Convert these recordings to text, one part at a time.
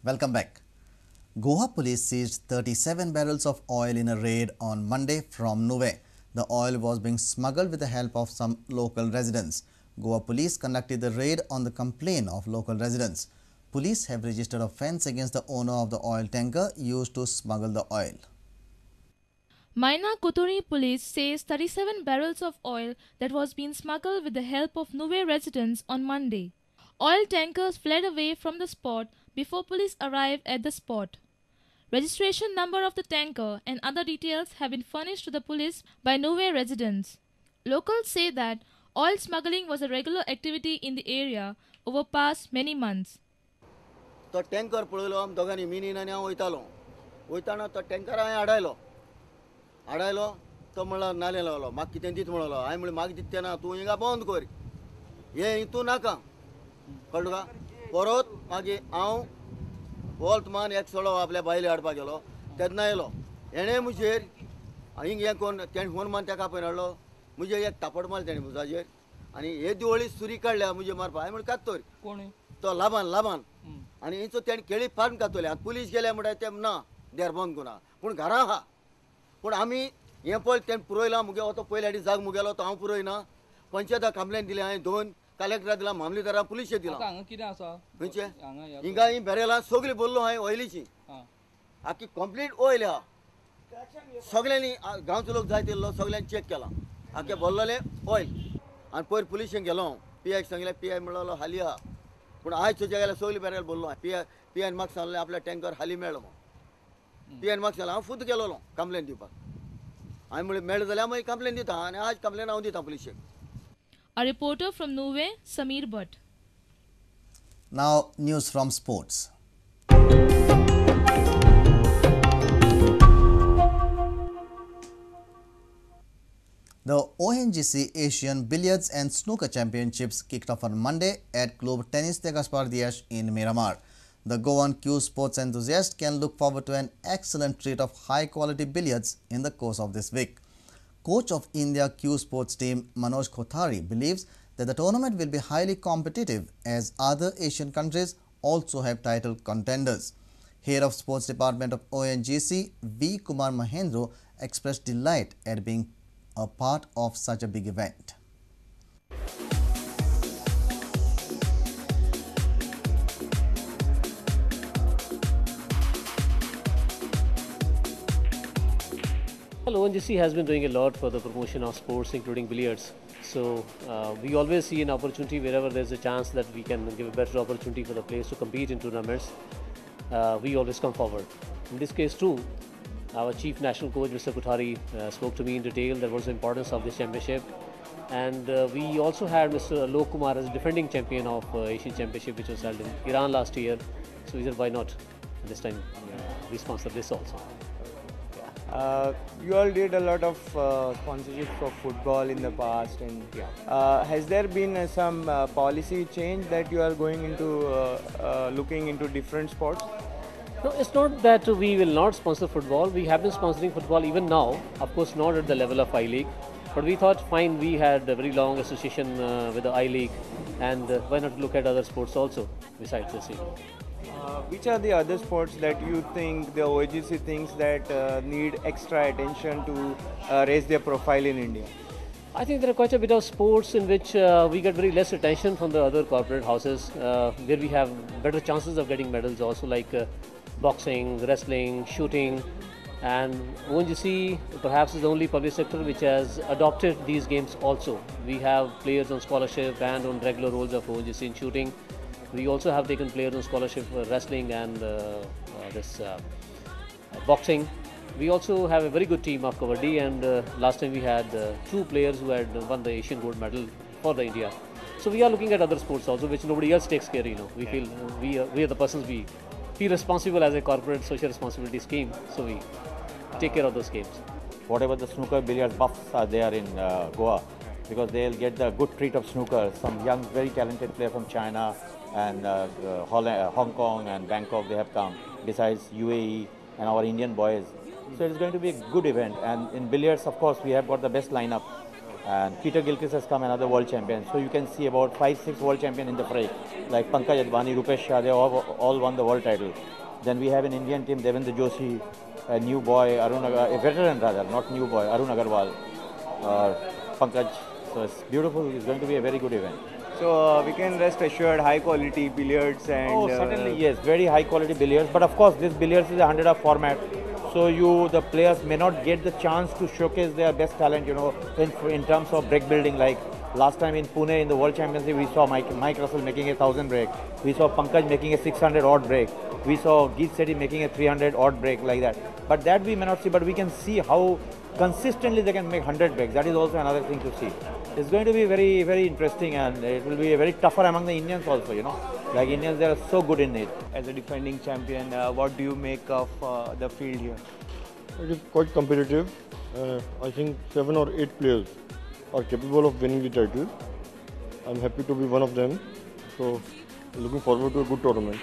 Welcome back. Goa police seized 37 barrels of oil in a raid on Monday from Nuvem. The oil was being smuggled with the help of some local residents. Goa police conducted the raid on the complaint of local residents. Police have registered offence against the owner of the oil tanker used to smuggle the oil. Maina Koturi police says 37 barrels of oil that was being smuggled with the help of Nuvem residents on Monday. Oil tankers fled away from the spot before police arrived at the spot. Registration number of the tanker and other details have been furnished to the police by Nuvem residents. Locals say that oil smuggling was a regular activity in the area over past many months. तो tanker पळयलो आमी दोगांनी मिनीन आनी हांव वयतालो वयताना तो tanker हांवें आडायलो आडायलो तो म्हणलो नाले लावलो म्हाका कितें दीत म्हणलो हांवें म्हणलें म्हाका दित तें ना तूं हिंगा बंद कर हें तूं नाका कळ्ळें तुका. परत मागीर हांव वॉल्त मान एक चलो आपल्या बायले हाडपाक गेलो तेन्ना येयलो हेणें म्हजेर हिंग हें कोण तेणें फोन मान तेका पळय हाडलो म्हजेर एक तापड मारलो तेणें भुजाचेर आनी हे दिवळी सुरी काडल्या म्हजे मारपा. हांवें म्हणलें कात तर तो लाबान लाबान आनी हिचो तेणें केळी फार्म कातले. आतां पुलीस गेले म्हणटा ते ना देर बंद करुना पूण घरा आहा पूण आमी हें पळय तेणें पुरयलां मुगे तो पयले आनी जाग मुगेलो तो हांव पुरयना. पंचायताक कंप्लेन दिली हांवें 2 कलेक्टराक दिला मामलेदाराक पुलिशेक दिला. हांगा कितें आसा खंयचें हिंगा ही बॅरेलां सगळीं भरलो हांवें ऑयलीची आख्खी कंप्लीट ऑयल आहा. सगळ्यांनी गांवचो लोक जाय तितलो सगळ्यांनी चॅक केला आख्खें भरलेलें ऑयल. आनी पयर पुलिशेक गेलो हांव पी आयक सांगलें पी I म्हणलो हाली आहा पूण आयज तुज्या गेल्यार सगळीं बॅरल भरलो. पी I P आयन म्हाका सांगलें आपल्या टँकर हाली मेळ्ळो म्हणून. पी आयन म्हाका सांगलें हांव फुद्द गेलोलो कंप्लेन दिवपाक. हांवें म्हणलें मेळ्ळें जाल्यार मागीर कंप्लेन दिता आनी आज कंप्लेन हांव दिता पुलिशेक. A reporter from Nuvem, Sameer Bhatt. Now, news from sports. The ONGC Asian Billiards and Snooker Championships kicked off on Monday at Club Tennis de Gaspar Dias in Miramar. The Goan Q sports enthusiasts can look forward to an excellent treat of high-quality billiards in the course of this week. Coach of India Q sports team Manoj Kothari believes that the tournament will be highly competitive as other Asian countries also have title contenders. Head of Sports Department of ONGC V. Kumar Mahendro expressed delight at being a part of such a big event. Well, ONGC has been doing a lot for the promotion of sports, including billiards. So we always see an opportunity wherever there's a chance that we can give a better opportunity for the players to compete in tournaments. We always come forward. In this case too, our chief national coach, Mr. Kothari, spoke to me in detail that was the importance of this championship. And we also had Mr. Alok Kumar as defending champion of Asian Championship, which was held in Iran last year. So we said, why not? This time we sponsor this also. You all did a lot of sponsorship for football in the past, and has there been some policy change that you are going into looking into different sports? No, it's not that we will not sponsor football. We have been sponsoring football even now, of course not at the level of I-League, but we thought fine, we had a very long association with the I-League, and why not look at other sports also besides this? Which are the other sports that you think the ONGC thinks that need extra attention to raise their profile in India? I think there are quite a bit of sports in which we get very less attention from the other corporate houses, where we have better chances of getting medals also, like boxing, wrestling, shooting. And ONGC perhaps is the only public sector which has adopted these games also. We have players on scholarship and on regular roles of ONGC in shooting. We also have taken players on scholarship for wrestling and boxing. We also have a very good team of Kabaddi, and last time we had 2 players who had won the Asian gold medal for the India. So we are looking at other sports also, which nobody else takes care. You know, we feel we are the persons, we feel responsible as a corporate social responsibility scheme. So we take care of those games. Whatever the snooker billiards buffs are there in Goa, because they'll get the good treat of snooker. Some young, very talented player from China and Holland, Hong Kong and Bangkok, they have come, besides UAE and our Indian boys. So it is going to be a good event. And in billiards, of course, we have got the best lineup. And Peter Gilchrist has come, another world champion. So you can see about 5-6 world champion in the fray. Like Pankaj Advani, Rupesh Shah, they all won the world title. Then we have an Indian team, Devendra Joshi, a new boy, Arun, a veteran rather, not new boy, Arun Agarwal, Pankaj. So it's beautiful. It's going to be a very good event. So we can rest assured high quality billiards and... Oh, certainly, yes. Very high quality billiards. But of course, this billiards is a 100-up format. So the players may not get the chance to showcase their best talent, you know, in terms of break building. Like last time in Pune in the World Championship, we saw Mike Russell making a 1,000 break. We saw Pankaj making a 600 odd break. We saw Geet Sethi making a 300 odd break like that. But that we may not see, but we can see how consistently they can make 100 breaks. That is also another thing to see. It's going to be very, very interesting, and it will be a very tougher among the Indians also, you know. Like Indians, they are so good in it. As a defending champion, what do you make of the field here? It is quite competitive. I think 7 or 8 players are capable of winning the title. I'm happy to be one of them. So, looking forward to a good tournament.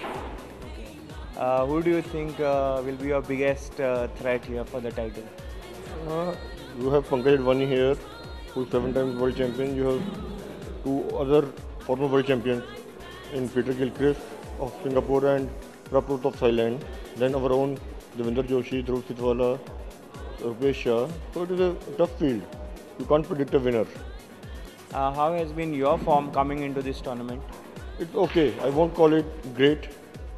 Okay. Who do you think will be your biggest threat here for the title? You have Pankaj Advani here, who is 7 times world champion. You have 2 other former world champions in Peter Gilchrist of Singapore and Prabhjot of Thailand. Then our own Devendra Joshi, Dhruv Sitwala, Rupesh Shah. So it is a tough field. You can't predict a winner. How has been your form coming into this tournament? It's okay. I won't call it great,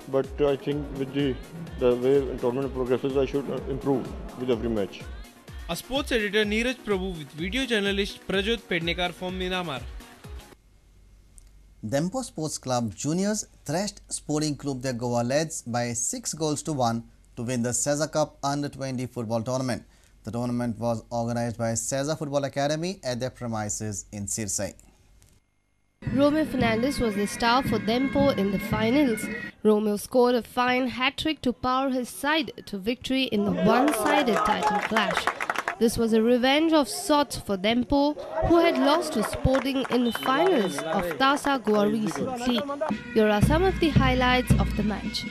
but I think with the way the tournament progresses, I should improve with every match. A sports editor Neeraj Prabhu with video journalist Prajot Pednekar from Miramar. Dempo Sports Club Juniors thrashed Sporting Club de Goa Lads by 6-1 to win the Sesa Cup Under-20 football tournament. The tournament was organized by Sesa Football Academy at their premises in Sirsai. Romeo Fernandez was the star for Dempo in the finals. Romeo scored a fine hat-trick to power his side to victory in the one-sided title clash. This was a revenge of sorts for Dempo, who had lost to Sporting in the finals of Tasa Goa recently. Here are some of the highlights of the match.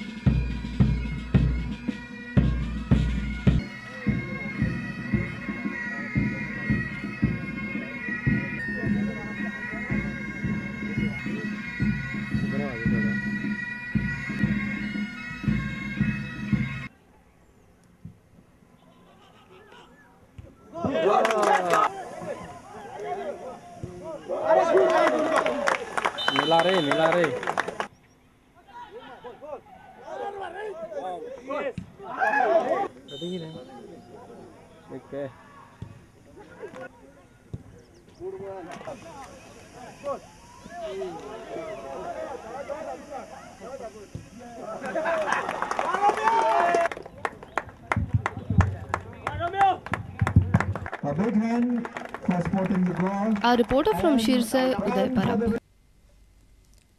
A big hand for Sporting the Goa. Our reporter from Shirsai, Uday Parab.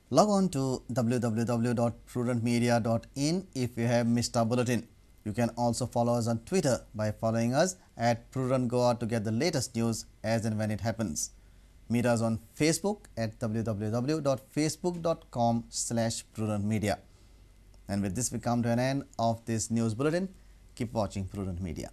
Log on to www.prudentmedia.in if you have missed our bulletin. You can also follow us on Twitter by following us at Prudent Goa to get the latest news as and when it happens. Meet us on Facebook at www.facebook.com/prudentmedia. And with this, we come to an end of this news bulletin. Keep watching Prudent Media.